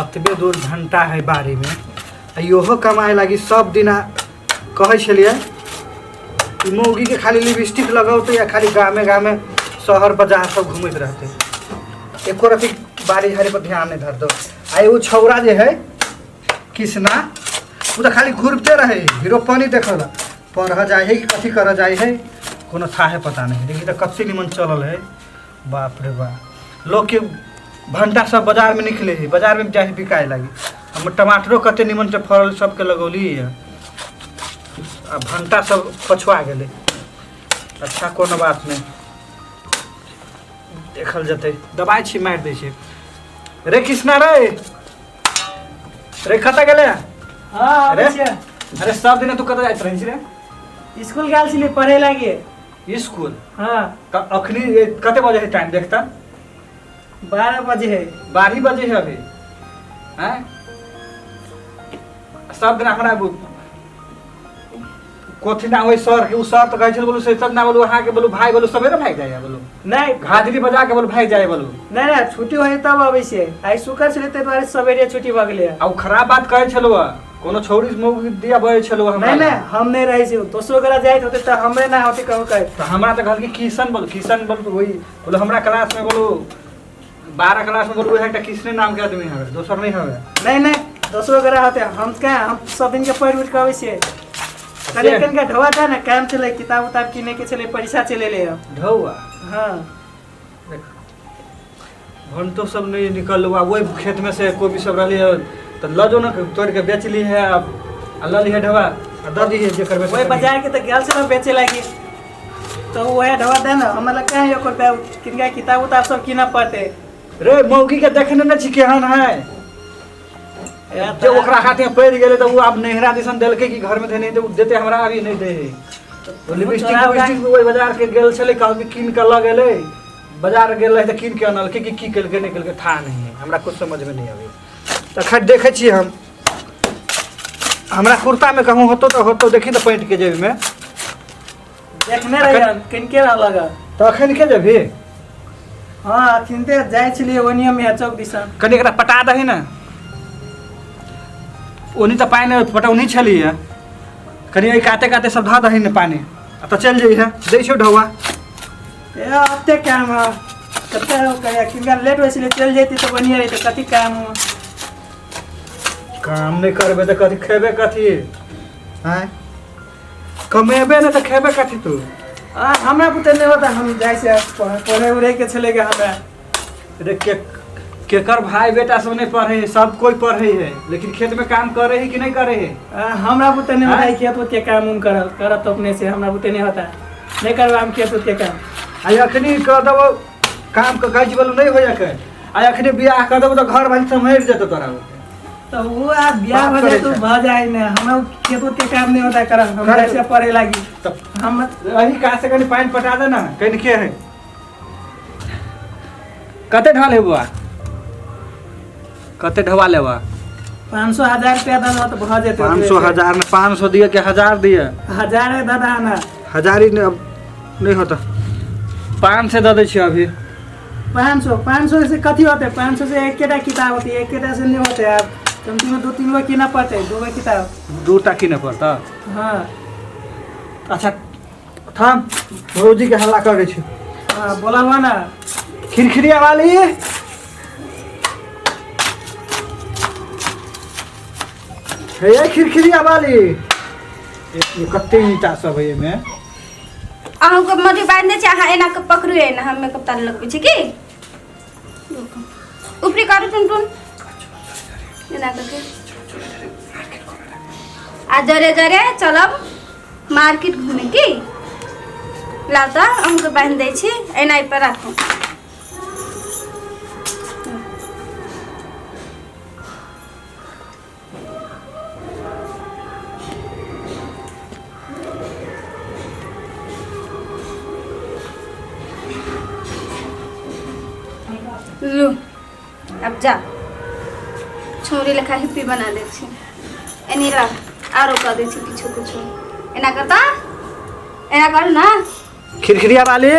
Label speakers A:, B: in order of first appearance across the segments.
A: अतबे दूर भण्टा है बाड़ीमे आ इहो कमाए लागी सब दिना कहै छलियै ई मौगीके खाली लिपस्टिक लगौतै आ खाली गामे गामे शहर बाजार सब घूमैत रहतै, एको रति बाड़ी झाड़ी पर ध्यान नहीं धरतौ। आ एगो छौड़ा जे है कृष्णा, ओ तऽ खाली घूरते रहे हीरो पानी देखल पढ़ जाइ है कि कथी करऽ जाइ है, कोनो थाहे पता नहीं। देखी तऽ कते निमन चलल है, बाप रे बाप। लोकके भण्टा सब बाजारमे निकले है, बाजारमे जाइ है बिकाए लागी। हमर टमाटरो कते निमन से फड़ल सबके लगौली है आ भण्टा सब पछुआ गेलै। अच्छा कोनो बात नहि, देखल जेतै। दबाइ छी मारि दै छै। रे कृष्णा रे, रे कतऽ गेलै?
B: हाँ,
A: अरे?
B: अबै छियै।
A: अरे सब दिन तू कतऽ जाइत रहै छी रे?
B: स्कूल गेल छलियै पढ़े लागी।
A: स्कूल?
B: हाँ।
A: तऽ अखनी कते बजे है टाइम देखता?
B: 12 बजे है।
A: 12 बजे है अभी? हैं, सब दिन हमरा कथी ना ओहि सर के, उ सर तऽ कहै छल बोलू से सब ना बोलू अहाँके बोलू भाई बोलू सवेरे भागि जाइए बोलू।
B: नहीं।
A: हाजिरी बजा के बोलू भागि जाइए बोलू।
B: नहीं नहीं, छुट्टी होइ तब अबै छियै। आइ शुक्र छलै ताहि दुआरे सवेरे छुट्टी भऽ गेलै।
A: आ उ खराब बात कहै छलौ हँ, कोनो छौड़ी मौगी दिया बजै छलौ हमरा।
B: नहीं नहीं, हम नहीं रहै छी, दोसरो गोरा जाइत होतै तऽ हमरे ना होतै कहू कहै।
A: तऽ हमरा तऽ कहलकै किशन बोलू, किशन बोलू वही बोलू हमरा क्लास में बोलू 12 क्लास में बोलू एकटा किशने नाम के आदमी हवे, दोसर नहीं हवे।
B: नहीं नहीं, दोसरो गोरा होतै, हम कहाँ, हम सब दिन के पढ़ि उठि के अबै छियै। कनि कनिका ढोआ था ने काम छलै, किताब उताब किने के छलै, पैसा चले ले।
A: ढौआ?
B: हाँ।
A: भंटो सब नहीं निकल हुआ वही खेत में से, कोबी सब रही है तो ल जो ना तोड़ के बेच ली है अब आ ल ली है ढवा आ दऽ दी है जे करबे।
B: वही बाजार के तऽ गेल छलहुँ बेचे लागी तऽ वएह ढवा दे ने हमरा लग कहाँ एको रुपया, किनका किताब उताब सब कीनऽ पड़तै।
A: रे मौगी के देखने न छी केहन है, जे ओकरा हाथ में पड़ि गेलै तऽ ओ आब नैहरा दिसन देलकै कि घर में देने तऽ ओ देतै, हमरा अभी नहि दै है। ओ लिपस्टिक उपिस्टिक ओहि बाजार के गेल छलै, कहलकै कीन के लऽ गेलै, बाजार गेल रहै तऽ कीन के अनलकै कि की केलकै नहि केलकै था नहीं है, हमरा कुछ समझ में नहीं आबै। तऽ खैर देखै छियै हम, हमरा कुर्ता में कहूँ होतो तऽ होतो, देखी तऽ पैंट के जेबी में
B: देखने रहियन किनके रहलक।
A: तऽ अखन के जेबही?
B: हाँ, अखिनते जाइ छलियै ओनिये में चौक दिसन।
A: कनि एकरा पटा दही ने, ओनी तऽ पानि पटौनी छलियै, कनि एहि काते काते सब धऽ दही ने पानि आ तऽ चलि जइहे, दै छियौ ढौआ।
B: ए अते काम है कते हो कहिया किनका लेट होइ छलै, चलि जैती तऽ बढ़िया रहितै, कथी काम हो।
A: काम नहि करबै तऽ कथी खेबै कथी? आँय, कमेबे नहि तऽ खेबै कथी तू?
B: आ हमरा बुते नहि होता, हम जाइ छियै पढ़े उढ़े के छलै के हमरा।
A: रे के केकर भाई बेटा सब नहीं पढ़े है, सब कोई पढ़े है, लेकिन खेत में काम करे है कि नहीं करे है?
B: आ, हमरा बुते नहीं होता है
A: आँय?
B: खेत उत के काम उम करल करत तो अपने से, हमरा बुते नहीं होता, नहीं करबा हम खेत उत के काम।
A: आ अखनी कर देबो काम के कहै छी बोलू नहीं होइया के, आ अखनी बियाह कर देबो तऽ घर भाई सम्हरि जेतौ तोरा।
B: तो वो आ बियाह
A: बात
B: भऽ जाए
A: करै
B: तो
A: छै।
B: भऽ जाए ने, हमरा उ खेत उत के काम नहीं होता करल, हम
A: कर-
B: जाइ छियै पढ़े लागी।
A: तऽ
B: हम
A: अही काज से कनि पानि पटा दे ने, कनि के है कते ढाल है बुआ, कते ढवा लेबा?
B: 500 हजार रुपया दऽ दहो तऽ भऽ जेतै।
A: 500 हजार में 500 दिए के 1000 दिए?
B: हजार दऽ दह ना।
A: हजार ही नहीं, अब नहीं होता, 500 दऽ दै छियै अभी।
B: 500, 500 से कथी होतै? 500 से एकेटा किताब होतै, एकेटा से नहीं होतै, आब कमती में दू तीन गो कीनऽ पड़तै, दू गो किताब।
A: दूटा कीनऽ पड़तै?
B: हाँ।
A: अच्छा थाम, भौजी के हल्ला करै छी।
B: हाँ, बोला हुआ ना।
A: खिरखिरिया वाली हे, खिरखिरिया वाली, ये कते ईंटा सब है एहिमे।
C: अहूँके मधु बांधि दै छी, अहाँ एना कऽ पकड़ू, एना हम मेकअप तार लगबै छी की ऊपरी करू टुन टुन एना करके आ जरे जरे चलब मार्केट घूमे की। लाउ तऽ अहूँके बान्हि दै छी, एना एहि पर राखू। लू अब जा, छौरी लेखा हिप्पी बना दै छी। एनी ला आरो कऽ दै छी किछु किछु, एना करता, एना करू ना।
A: खिरखिरिया वाली,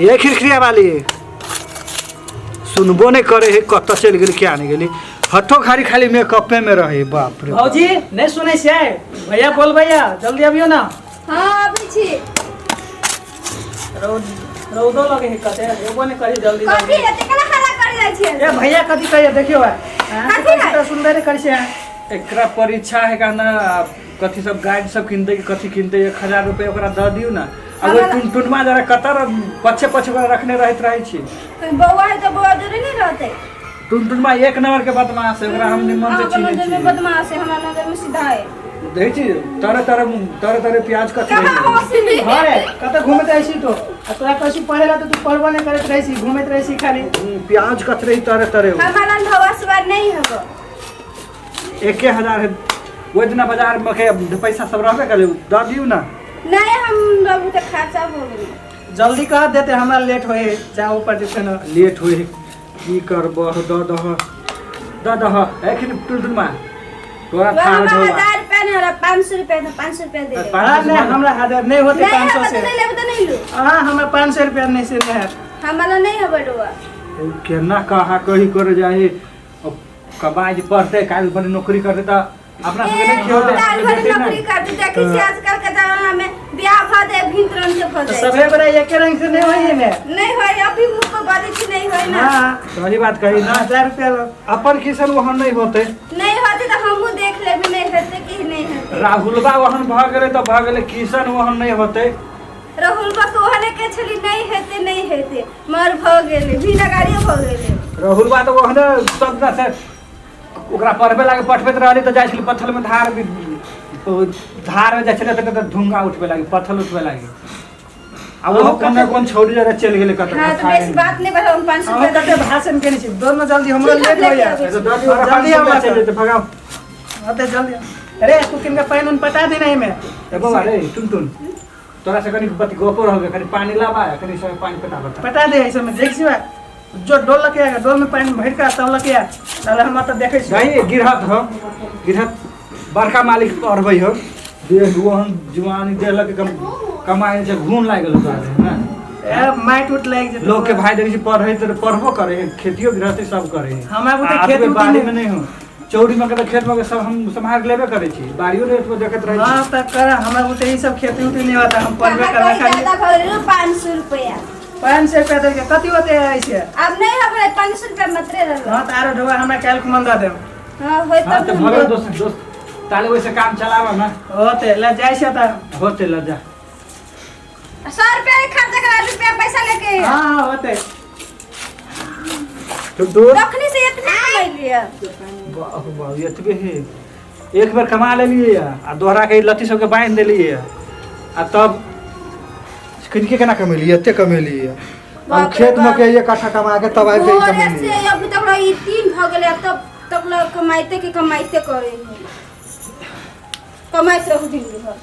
A: ये खिरखिरिया वाली, सुनबो नहीं करे है, कतऽ चलि गेली क्या नहीं गेली, हठो खाली खाली मेकअपे में रहे। बाप रे बाप।
B: भौजी नहीं सुनै छियै? भैया बोल, भैया जल्दी अबियौ ना।
C: हँ, अबै छी।
B: रौद रौदो लगे है कते, एबो नहीं करी जल्दी।
C: कथी
B: जल्दी।
C: हेतै? केना हल्ला करै जाइ छियै?
B: ए भैया, कथी कहिए देखियौ है।
C: कथी है?
B: तऽ सुनबे नहीं करै छियै।
A: एकरा परीक्षा है का ना, कथी सब गाइड सब किनते कि कथी किनते, 1000 रुपया ओकरा दऽ दियौ ना। आ ओहि टुनटुनमा जरा कतर पछे पछे ओकरा रखने रहैत रहै छी।
C: बौआ है तऽ बौआ जरूरी नहीं रहतै।
A: टुनटुनमा एक नंबर के बदमाश है, ओकरा हम निमन से
C: अहाँ
A: चिन्है
C: नजर में
A: छी।
C: बदमाश है, हमरा नजर में सीधा है।
A: देखै छी तरे तरे तरे तरे प्याज कथी
C: कहाँ
A: रहै।
C: हो?
B: हँ रे, कतऽ घूमैत रहै छी तू? आ तोरा कहै छी पढ़े ला तऽ तू पढ़बो नहीं करैत रहै छी, घूमैत रहै छी खाली।
A: प्याज कथी रही तरे तरे ओ।
C: हमारा हवा सवार नहीं हबो।
A: 1000 है, ओहि दिना बाजार में के पैसा सब रहबे करे, दऽ दियौ ना।
C: नहीं, हम रहू तऽ खर्चा हो गेलै।
B: जल्दी कह देते, हमरा लेट होए जाओ ऊपर जे फेन।
A: लेट होइ है, की करबह, दऽ दह दऽ दह। एखन टुनटुनमा तोरा
C: वह
A: थाह
C: हमरा
A: छौ।
C: 1000 रुपया नहीं, हमरा 500 रुपया दे, 500 रुपया दे।
B: हाँ, नहीं हमरा हजार नहीं होते।
C: नहीं
B: 500
C: हबो
B: से
C: तऽ नहीं लेबो तऽ नहीं लू।
B: हाँ, हमरा 500 रुपया नहीं से नहीं हैत।
C: हमारा नहीं हबो डोआ।
A: केना कहा कही करे जाए, कमाइ जे पढ़तै काल्हि बड़ी नौकरी करतै तऽ अपना सबके नहि खियौतै?
C: काल्हि भरि
A: देतै
C: नौकरी
A: नहि।
C: करतै, देखै छी आजकल के जमाना में बियाह भऽ जाए भिन्न रंग के भऽ
B: तऽ
C: जाइ।
B: सभे गोरा एके रंग से नहीं होइए ने।
C: नहीं होय, अभी मुँह पर बाजै छी, नहीं होय ना।
B: हाँ।
A: सही बात कही ना।
B: 1000 रुपया लो।
A: अपन किसान ओहन नहि होतै।
C: नहीं होतै तऽ हमहूँ देख लेबै, नहीं हेतै कि नहीं हेतै।
A: राहुलबा ओहन भऽ गेलै तऽ भऽ गेलै, किशन ओहन नहि होतै।
C: राहुल बा ओहने के छली, नहीं हेतै नहीं हेतै, मर भऽ गेलै, बिना गाड़ियो भऽ गेलै।
A: राहुलबा तऽ ओहने सब से ओकरा पढ़बे लागे पठबैत रहली तऽ जाइ छलै पत्थरमे धार भी धारमे जाइ छलै तऽ धुंगा उठबे लागे, पत्थर उठबे लागे, आ ओहो कोन ने कोन छौड़ी जरा चलि गेलै कतऽ।
C: हाँ, तऽ बेसी बात नहीं बढ़ाउ, हम 500
B: हम
C: रुपया
B: कते भाषण केने छी, दोनो जल्दी, हमरा
C: ठीक है,
B: लेट होइए।
C: लेके आबै छी।
B: जल्दी हमरा
A: चलि जेतै, भगाउ।
B: होते जल्दी। अरे तू किनका पानि उन पटा देना एहिमे।
A: ए बौआ रे टुनटुन, तोरा से कनी बति गपो रहल, कनी पानि लाबा, कनी समय पानि पटा बता।
B: पटा दे ऐसे में, देख छी जो डोल लके आएगा, डोल में पानि भरि कऽ तब लके आ, ताले हम तऽ देखै छी।
A: नहीं गिरहत हो, गिरहत बड़का मालिक पढ़बै हो, देह ओहन जुआनी देहलक कम कमाइ छै, घून लागि गेल तोरा देह ने।
B: ए माटि उट लागि जेतै।
A: लोग के भाई देखै छी पढ़ै तऽ पढ़बो करे है, खेतियो गृहस्थी सब करे है।
B: हमरा बुते
A: आ
B: खेती
A: अतबे
B: उती
A: बाड़ी
B: नहि।
A: में नहीं हो, चौरी में के तऽ खेत में के सब हम सम्हार लेबे करै छी, बाड़ियो रेत में देखैत रहै
B: हाँ
A: छी।
B: तऽ कर, हमरा बुते ई सब खेती उती नहीं होता, हम पढ़बे
C: कहाँ
B: करबै
C: कहीं
B: खाली।
C: ज्यादा भऽ गेलै, 500 रुपया।
B: 500 रुपया देलकै, कथी होते ऐसे?
C: आब नहीं हबे, 500 रुपया मात्रे रहल।
B: हाँ तऽ आरो ढोआ हमरा काल्हि खुमन दऽ देब।
C: हाँ, होय
A: हाँ
C: तब
A: तऽ
C: ने।
A: भऽ गेल दोस्त, दोस्त ताले वैसे काम चलाबऽ ना।
B: होते ले जाइ छै तऽ।
A: होते ल जा।
C: 100 रुपया खर्चा करा, रुपया पैसा लेके।
B: हाँ हाँ होते।
A: टुनटुन
C: तखनी से इतना कमैलियै।
A: बाप बाप, एतबे है, एक बेर कमा लेलियै आ दोहरा के ई लत्ती सबके बान्हि देलियै आ तब किनके केना कमेलियै, एते कमेलियै हम।
C: बाप रे
A: खेत में
C: बाप।
A: के एक कट्ठा कमा के तब आबि के ई
C: भोरे
A: कमेलियै।
C: से अभी तक ई 3 भऽ गेलै, तब तक लग कमाइते के कमाइते करे है, कमाइत रहू जिंदगी भर।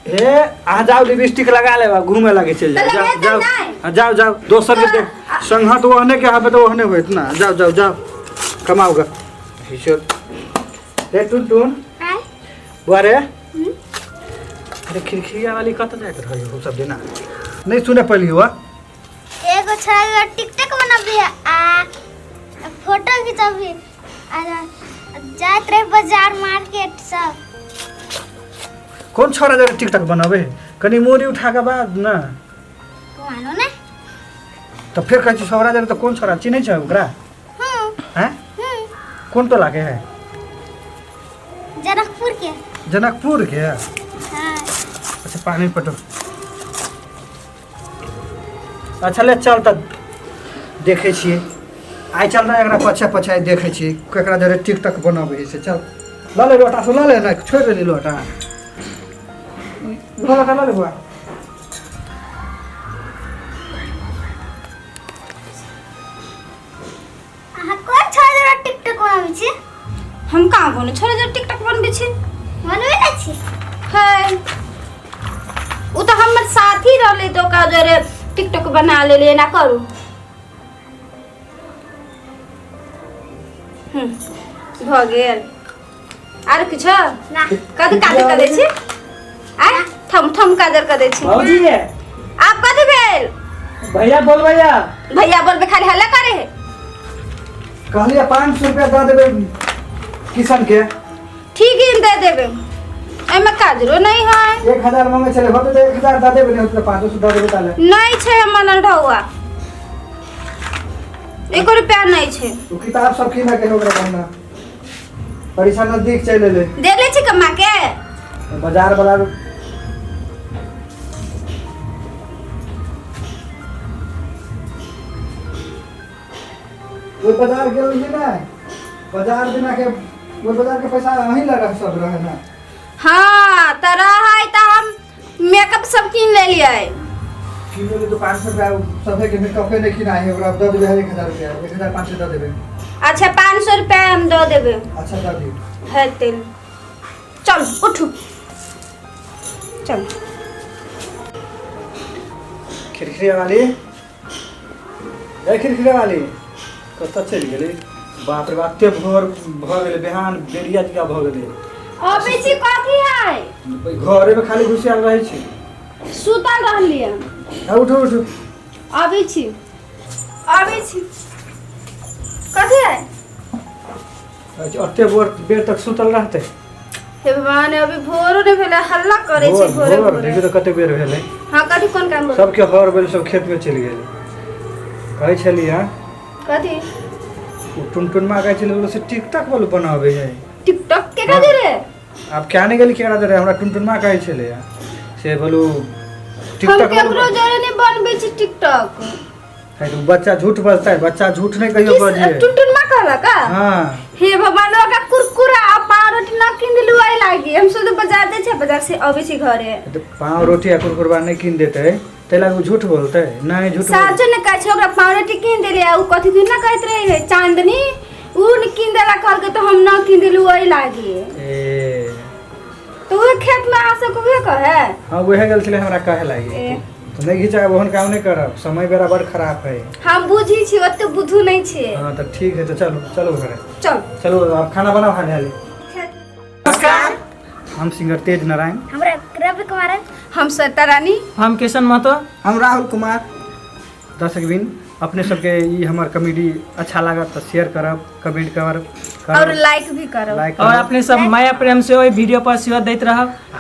A: हे अहाँ जाउ, लिपस्टिक लगा लेब आ घूमे लागे चलि
C: तऽ
A: जाउ। जाउ।
C: लगेतै
A: जाउ।
C: नहि।
A: हाँ, जाउ जाउ, दोसर के देख संघत ओहने के हबे तऽ ओहने होइत ना। जाउ जाउ जाउ, कमाउ ग चल रे टुनटुन।
D: आय।
A: बुआ रे, अरे खिड़खिया वाली कतऽ जाइत रहै हो सब दिना? नहीं सुने पली हुआ।
D: एगो छोरा टिकटॉक बनबी आ फोटो खिचबी आ जाइत रहे बाजार मार्केट सब।
A: कोन छोरा जरा टिकटॉक बनाबे है? कनी मोरी उठा के बाद ना।
D: मानो ने।
A: तऽ फेर कहै छी छोरा जरा, तऽ कोन छोरा चिन्है छै ओकरा?
D: हूँ।
A: हैं?
D: हूँ।
A: कोन टोला के है?
D: जनकपुर के।
A: जनकपुर के?
D: हाँ।
A: अच्छा, पानी पटो। अच्छा ले चल तऽ देखै छियै आइ, चल ना एकरा पछा पछा देखै छियै केकरा जरे टिकटॉक बनाबै है से। चल लऽ ले लोटा से, लऽ ले ना, छोड़ि देली लोटा।
B: इहो लोटा लऽ ले बौआ।
D: अहाँ कोन छोरा टिकटॉक बनाबै छी?
C: हम कहाँ कोनो छोरा जरे टिकटॉक बनबै छी।
D: बनबै ने छी?
C: है, ओ तऽ हमर साथी रहलै तऽ ओकरा जरे टिकटॉक बना लेलियै। एना करू, भऽ गेल। आर किछो?
D: ना।
C: कथी काजर कऽ दै छी? आय थम थम काजर कऽ दै छी।
B: भौजी।
C: आब कथी भेल?
B: भैया बोल, भैया।
C: भैया बोलबे, खाली हल्ला करे है।
A: कहलियै 500 रुपया दऽ देबै किशन के।
C: ठीक है, दे देबै, एहिमे काजरो नहीं है।
A: 1000 मांगे छलै, होतै तऽ 1000 दऽ देबै, नहि होतै तऽ 500 दऽ देबै ताले।
C: नहीं छै हमर ढौआ, एको रुपया नहीं छै।
A: ओ किताब सब किनऽ के है ओकरा कहना, परीक्षा नजदीक चलि एलै।
C: देले छी कमा के?
A: बाजार वाला ओहि बाजार गेल रहियै ने, बाजार दिना के ओहि बाजार के पैसा अहीं लग सब रहे ना।
C: हाँ त रहै त हम मेकअप सब कीन लेलियै।
A: की बोले तो 500 रुपया सभे के मेकअपे नहीं किनाइ है, ओकरा दऽ देबै 1000 रुपया, 1500 दऽ देबै।
C: अच्छा 500 रुपया हम दऽ देबै।
A: अच्छा दऽ दियौ।
C: है तेल, चल उठू चल।
A: खिरखिरे वाली, ए खिरखिरे वाली कतऽ चलि गेलै? बाप रे बाप, एते भोर भऽ गेलै, बिहान बेरिया जकाँ भऽ गेलै।
C: अबै छी, कथी है?
A: घरेमे खाली घुसियाल रहै छी।
C: सुतल रहलियै।
A: आ, उठू उठू।
C: अबै छी अबै छी, कथी है?
A: अच्छा, ओते भोर बेर तक सुतल रहतै?
C: हे भगवान, अभी भोरो नहि भेलै, हल्ला करै छै
A: भोर
C: भोरे
A: भोर
C: भोरे।
A: देखियौ तऽ कते बेर भेलै।
C: हाँ कथी, कोन काम बोल?
A: सबके हर बैल सब खेतमे चलि गेलै। कहै छलियै
C: कथी?
A: ओ टुनटुनमा कहै छलै से टिकटॉक वाला बनाबै है।
C: टिकटॉक के कथी रे?
A: आब क्या नहि गेली केकरा दे, हमरा टुनटुनमा कहै छलै से बोलू
C: हम
A: टिकटॉक
C: केकरो जोरे नहि बनबै छी टिकटॉक।
A: है तो बच्चा झूठ बजता है, बच्चा झूठ नहीं कहियो बजे।
C: टुनटुनमा कहलक?
A: हाँ।
C: हे भगवान, ओकरा कुरकुरा आ पावरोटी न किन देलु एहि लागी। हम शुद्ध बाजार जाइ छै, बाजार से अबै छी घरे।
A: तो पाव रोटी आ कुरकुरबा नहीं किन देते तै लागी उ झूठ बोलते नहीं, झूठ बोल-
C: साँझो ने कहै छै ओकरा पावरोटी किन देली, आ उ कथी दिन न कहैत रहे है चांदनी, उ न किन देला कहलकै तऽ हम न किन देलु एहि लागी।
A: ए
C: तऽ उहे खेत में अहाँ सबके उहे कहे?
A: हाँ उहे गेल छलै हमरा कहे लागी।
C: ए।
A: तो नहीं घिचा, ओहन काम नहीं करब, समय बेरा बड़ खराब है।
C: हम बुझी छी, ओते बुद्धू नहीं छियै।
A: हाँ तो ठीक है, तो चलो चलो घरे।
C: चल।
A: चलो आप खाना बनाओ हाली हाली।
C: नमस्कार,
A: हम सिंगर तेज नारायण,
D: हमरा रवि कुमार,
C: हम श्वेता रानी,
B: हम किशन महतो,
A: हम राहुल कुमार। दर्शकबिन, अपने सबके ई हमर कॉमेडी अच्छा लागत तऽ शेयर करब, कमेंट करब
C: और लाइक भी करब
A: लाइक
B: और अपने सब माया प्रेम से ओहि वीडियो पर सेहो दैत रहब।